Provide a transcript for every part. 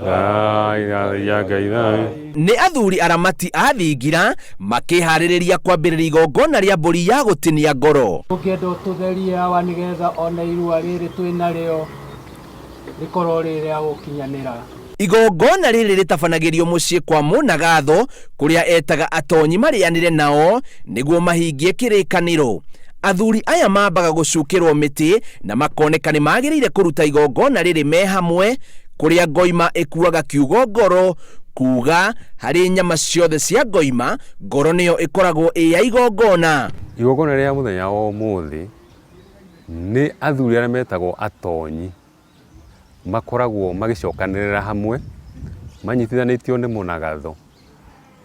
Thaithaia Ngai thayũ. Nĩ athuri aramati a thingira makĩharĩrĩria kwambĩrĩria igongona rĩa mbũri ya gũtinia ngoro. Ũngĩenda ũtũtherie Awa nĩgetha ona irua rĩrĩ twĩ narĩo rĩkorwo rĩ rĩa gũkinyanĩra. Igongona rĩrĩ rĩtabanagĩrio mũciĩ kwa Mũnagatho kũrĩa etaga atonyi marĩanĩre nao nĩguo mahingie kĩrĩkanĩro. Athuri aya mambaga gũcukĩrwo mĩtĩ na makoneka nĩ magĩrĩire kũruta igongona rĩrĩ me hamwe kũrĩa ngoima ĩkuaga kiugo ngoro kuga harĩ nyama ciothe cia ngoima ngoro nĩyo ĩkoragwo ĩ ya igongona. Igongona rĩa mũthenya wa ũmũthĩ nĩ athuri arĩa metagwo atonyi makoragwo magĩcokanĩrĩra hamwe manyitithanĩtio nĩ mũnagatho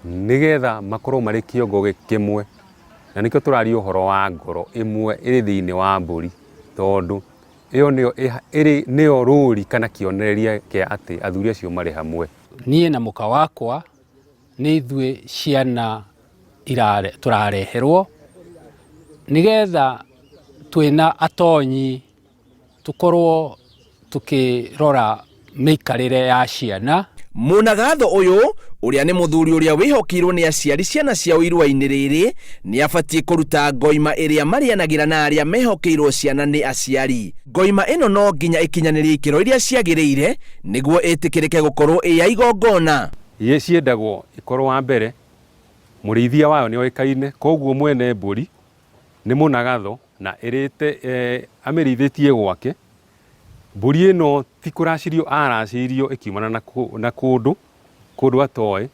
nĩgetha makorwo marĩ kĩongo kĩmwe na nĩkĩo tũraria ũhoro wa ngoro ĩmwe ĩrĩ thĩinĩ wa mbũri tondũ ĩyo nĩyo ĩrĩ nĩyo rũri kana kĩonereria kĩa atĩ athuri acio marĩ hamwe. Niĩ na mũka wakwa nĩ ithuĩ ciana tũrareherwo nĩgetha twĩna atonyi tũkorwo tũkĩrora mĩikarĩre ya ciana. Mũnagatho ũyũ, ũrĩa nĩ mũthuri ũrĩa wĩhokeirwo nĩ aciari ciana ciao irua-inĩ rĩrĩ, nĩ abatiĩ kũruta ngoima ĩrĩa marĩanagĩra na arĩa mehokeirwo ciana nĩ aciari. Ngoima ĩno no nginya ĩkinyanĩrie ikĩro iria ciagĩrĩire nĩguo ĩtĩkĩrĩke gũkorwo ĩ ya igongona. Ciendagwo ikorwo wa mbere mũrĩithia wayo nĩ oĩkaine, koguo mwene mbũri nĩ mũnagatho na ĩrĩte amĩrĩithĩtie gwake. Mbũri ĩno ti kũracĩrio aracĩirio ĩkiumana na kũndũ, kũndũ atoĩ.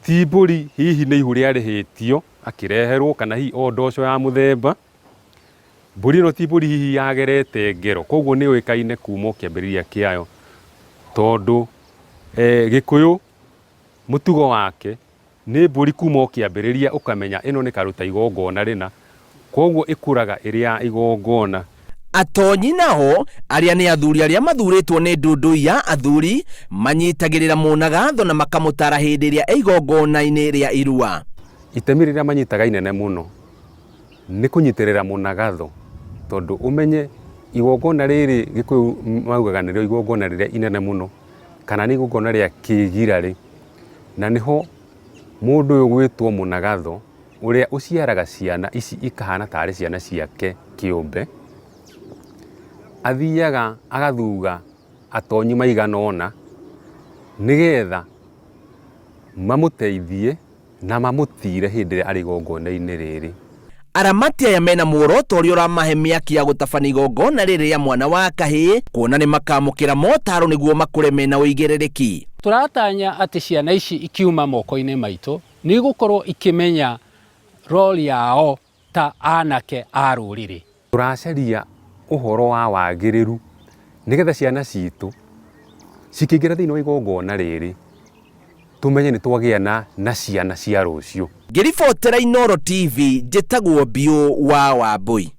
Ti mbũri hihi nĩ ihu rĩarĩhĩtio akĩreherwo kana hihi o ndoco ya mũthemba. Mbũri ĩno ti mbũri hihi yagerete ngero, koguo nĩ yũĩkaine kuma o kĩambĩrĩria kĩayo tondũ Gĩkũyũ mũtugo wake Nĩ mbũri kuma o kĩambĩrĩria ũkamenya ĩno nĩ karuta igongona rĩna, kwoguo ĩkũraga ĩrĩ ya igongona. Atonyi nao, arĩa nĩ athuri arĩa mathurĩtwo nĩ ndundu ya athuri, manyitagĩrĩra mũnagatho na makamũtara hĩndĩ ĩrĩa e igongona-inĩ rĩa irua. Itemi rĩrĩa manyitaga inene mũno nĩ kũnyitĩrĩra mũnagatho, tondũ ũmenye igongona rĩrĩ Gĩkũyũ maugaga nĩrĩo igongona rĩrĩa inene mũno, kana nĩ igongona rĩa kĩgirarĩ. Na nĩho mũndũ ũyũ ũgwĩtwo mũnagatho, ũrĩa ũciaraga ciana ici ikahana tarĩ ciana ciake kĩũmbe, athiaga agathuga atonyi maigana ũna, nĩgetha mamũteithie na mamũtire hĩndĩ ĩrĩa arĩ igongona-inĩ rĩrĩ. Aramati aya mena muoroto ũrĩa ũramahe mĩaki ya gũtabania igongona rĩrĩ rĩa mwana wa kahĩĩ, kuona nĩ makamũkĩra motaro nĩguo makũre mena ũigĩrĩrĩki. Tũratanya atĩ ciana ici ikiuma moko-inĩ maitũ nĩ igũkorwo ikĩmenya role yao ta anake a rũrĩrĩ. Tũracaria ũhoro wa wagĩrĩru nĩgetha ciana citũ cikĩingĩra thĩinĩ wa igongona rĩrĩ tũmenye nĩ twagĩa na na ciana cia rũciũ. Ngĩribotera Inooro TV, njĩtagwo Mbiũ wa Wambũi.